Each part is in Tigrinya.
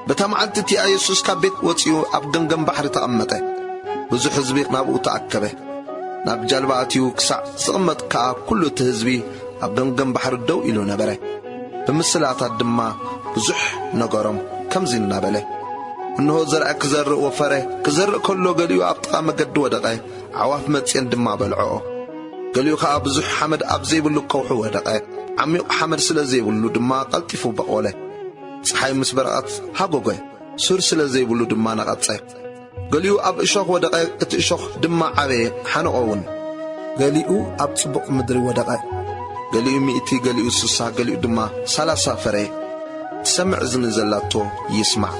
በታ መዓልቲ እቲኣ የሱስ ካብ ቤት ወጺኡ ኣብ ገምገም ባሕሪ ተቐመጠ። ብዙሕ ህዝቢ ናብኡ ተኣከበ። ናብ ጃልባ ኣትዩ ክሳዕ ዝቕመጥ ከኣ፣ ኩሉ እቲ ህዝቢ ኣብ ገምገም ባሕሪ ደው ኢሉ ነበረ። ብምስላታት ድማ ብዙሕ ነገሮም፣ ከምዚ እናበለ፣ እንሆ፣ ዘርኣይ ክዘርእ ወፈረ። ክዘርእ ከሎ፣ ገሊኡ ኣብ ጥቓ መገዲ ወደቐ፣ ኣዕዋፍ መጺኤን ድማ በልዐኦ። ገሊኡ ኸኣ ብዙሕ ሓመድ ኣብ ዘይብሉ ከውሒ ወደቐ። ዓሚቕ ሓመድ ስለ ዘይብሉ ድማ ቀልጢፉ በቖለ። ጸሓይ ምስ በረቐት ሃጎገ፣ ሱር ስለ ዘይብሉ ድማ ነቐጸ። ገሊኡ ኣብ እሾኽ ወደቐ፣ እቲ እሾኽ ድማ ዓበየ፣ ሓነቖ እውን። ገሊኡ ኣብ ጽቡቕ ምድሪ ወደቐ፣ ገሊኡ ሚእቲ፣ ገሊኡ ስሳ፣ ገሊኡ ድማ ሰላሳ ፈረየ። ትሰምዕ እዝኒ ዘላቶ ይስማዕ።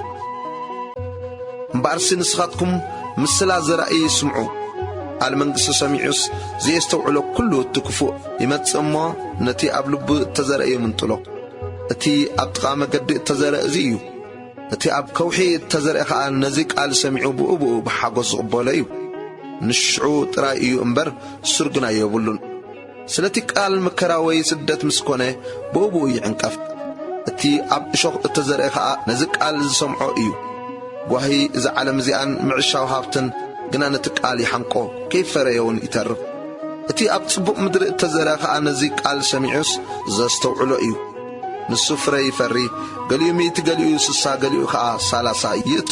እምበኣርሲ ንስኻትኩም ምስላ ዘራኢ ስምዑ። ቃል መንግስቲ ሰሚዑስ ዘየስተውዕሎ ኩሉ እቲ ክፉእ ይመጽእ እሞ፣ ነቲ ኣብ ልቡ እተዘርአ ይምንጥሎ። እቲ ኣብ ጥቓ መገዲ እተዘርአ እዚ እዩ። እቲ ኣብ ከውሒ እተዘርአ ኸኣ ነዚ ቃል ሰሚዑ ብኡ ብኡ ብሓጎስ ዝቕበሎ እዩ። ንሽዑ ጥራይ እዩ እምበር፣ ሱር ግና የብሉን። ስለቲ ቃል መከራ ወይ ስደት ምስ ኮነ፣ ብኡ ብኡ ይዕንቀፍ። እቲ ኣብ እሾኽ እተዘርአ ኸኣ ነዚ ቃል ዝሰምዖ እዩ። ጓሂ እዛ ዓለም እዚኣን ምዕሻው ሃብትን ግና ነቲ ቃል ይሓንቆ፣ ከይፈረየ እውን ይተርፍ። እቲ ኣብ ጽቡቕ ምድሪ እተዘርአ ኸኣ ነዚ ቃል ሰሚዑስ ዘስተውዕሎ እዩ። ንሱ ፍረ ይፈሪ፣ ገሊኡ ሚእቲ፣ ገሊኡ ስሳ፣ ገሊኡ ኸኣ ሰላሳ ይእቶ።